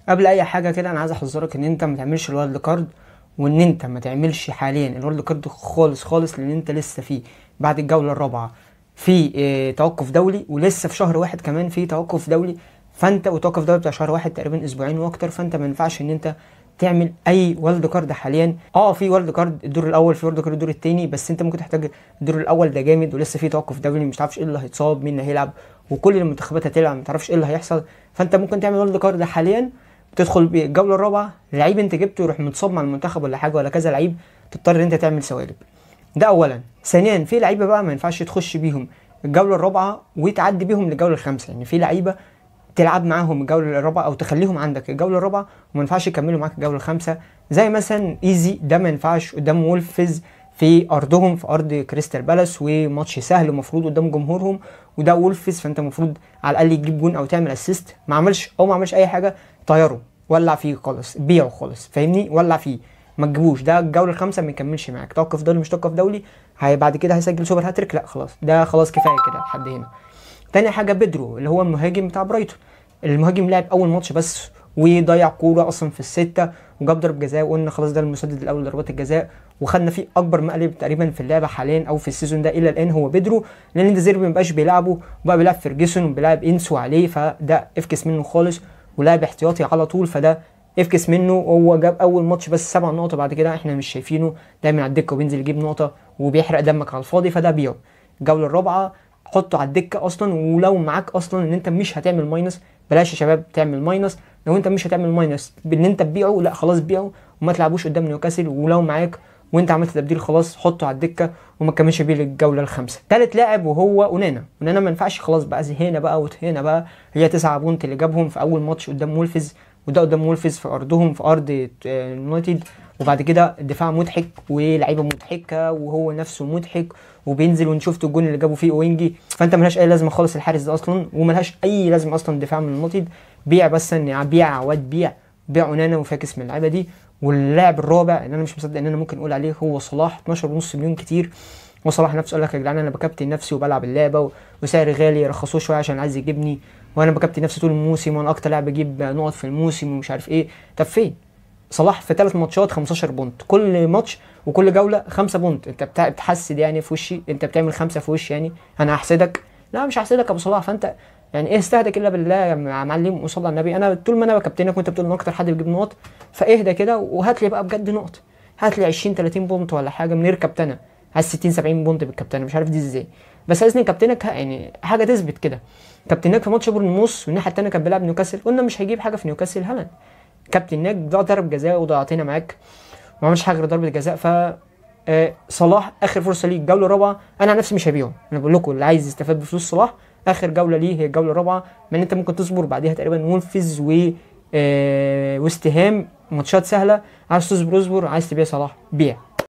قبل اي حاجة كده انا عايز احذرك ان انت ما تعملش ال wild card، وان انت ما تعملش حاليا ال wild card خالص خالص، لان انت لسه فيه بعد الجولة الرابعة في توقف دولي، ولسه في شهر واحد كمان في توقف دولي، فانت وتوقف دولي بتاع شهر واحد تقريبا اسبوعين واكتر، فانت ما ينفعش ان انت تعمل اي wild card حاليا. في wild card الدور الاول، في wild card الدور الثاني، بس انت ممكن تحتاج الدور الاول ده جامد ولسه في توقف دولي، مش عارفش ايه اللي هيتصاب، مين اللي هيلعب، وكل المنتخبات هتلعب، ما تعرفش ايه اللي هيحصل. فانت ممكن تعمل wild card حاليا، تدخل بالجولة الرابعة لعيب انت جبته يروح متصاب مع المنتخب ولا حاجة ولا كذا لعيب، تضطر ان انت تعمل سوالب. ده اولا. ثانيا، في لعيبة بقى ما ينفعش تخش بيهم الجولة الرابعة وتعدي بيهم للجوله الخامسة، يعني في لعيبة تلعب معاهم الجولة الرابعة او تخليهم عندك الجولة الرابعة وما ينفعش يكملوا معاك الجولة الخامسة، زي مثلا ايزي ده ما ينفعش قدام وولفز في ارضهم، في ارض كريستال بالاس، وماتش سهل المفروض قدام جمهورهم، وده وولفز، فانت المفروض على الاقل تجيب جون او تعمل assist، ما عملش او ما عملش اي حاجة، طيره، ولع فيه خالص، بيعه خالص، فاهمني؟ ولع فيه، ما تجيبوش ده الجولة الخامسة ما يكملش معاك. توقف دولي مش توقف دولي، هي بعد كده هيسجل super hat-trick، لا خلاص ده خلاص كفاية كده لحد هنا. تاني حاجة بيدرو اللي هو المهاجم بتاع برايتون، المهاجم لعب اول ماتش بس وضيع كورة اصلا في الستة وجاب ضرب جزاء، وقلنا خلاص ده المسدد الاول لضربات الجزاء، وخدنا فيه اكبر مقلب تقريبا في اللعبة حاليا او في ال season ده الى الان هو بيدرو، لان ديزيربي ما بقاش بيلعبه، وبقى بيلعب فيرجسون وبيلعب انسو عليه، فده افكس منه خالص، ولاعب احتياطي على طول، فده افكس منه. هو جاب اول ماتش بس 7 نقط، وبعد كده احنا مش شايفينه، دايما على الدكة وبينزل يجيب نقطة وبيحرق دمك على الفاضي، فده بيعه. الجولة الرابعة حطه على الدكة اصلا، ولو معاك اصلا ان انت مش هتعمل minus، بلاش يا شباب تعمل minus، لو انت مش هتعمل minus بان انت تبيعه، لا خلاص بيعه وما تلعبوش قدام نيوكاسل، ولو معاك وانت عملت تبديل خلاص حطه على الدكة وما تكملش بيه للجوله الخامسة. ثالث لاعب وهو اونانا، اونانا ما ينفعش خلاص بقى، زهقنا بقى وطهينا بقى، هي 9 point اللي جابهم في اول ماتش قدام وولفز، وده قدام وولفز في ارضهم في ارض يونايتد، وبعد كده الدفاع مضحك ولعيبة مضحكة وهو نفسه مضحك وبينزل، ونشوفت الجون اللي جابه فيه اوينجي، فانت ملهاش اي لازمه خالص الحارس ده اصلا، وملهاش اي لازمه اصلا الدفاع من اليونايتد. بيع بس، ان بيع عواد، بيع اونانا وفاكس من اللعيبة دي. واللاعب الرابع اللي انا مش مصدق ان انا ممكن اقول عليه هو صلاح، 12.5 مليون كتير، وصلاح نفسه قال لك يا جدعان انا بكابتن نفسي وبلعب اللعبة وسعر غالي، رخصوه شوية عشان عايز يجيبني، وانا بكابتن نفسي طول الموسم، وانا اكتر لاعب بجيب نقط في الموسم ومش عارف ايه. طب فين صلاح؟ في 3 ماتشات 15 point، كل ماتش وكل جولة 5 point، انت بتحسد يعني في وشي، انت بتعمل 5 في وشي، يعني انا هحسدك؟ لا مش هحسدك يا ابو صلاح. فانت يعني ايه استهدك الا بالله يا معلم وصلى على النبي، انا طول ما انا بكابتنك وانت بتقول ان اكتر حد بيجيب نقط، فاهدى كده وهات لي بقى بجد نقط، هات لي 20 30 point ولا حاجة من غير كابتنه، عايز 60 70 point بالكابتنه، مش عارف دي ازاي، بس عايزني كابتنك يعني حاجة تثبت كده. كابتنك في ماتش بورنموث والناحية الثانية كان بيلعب نيوكاسل، قلنا مش هيجيب حاجة في نيوكاسل، هالاند كابتنك ده ضرب جزاء وضيعتنا معاك وما عملش حاجة غير ضربه جزاء. ف صلاح اخر فرصة ليه الجولة الرابعة، انا عن نفسي مش هبيعه، انا بقول لكم اللي عايز يستفاد بفلوس صلاح اخر جولة ليه هي الجولة الرابعة، مع ان انت ممكن تصبر بعديها تقريبا وولفز و وست هام، ماتشات سهلة، عايز تصبر اصبر، عايز تبيع صلاح بيع.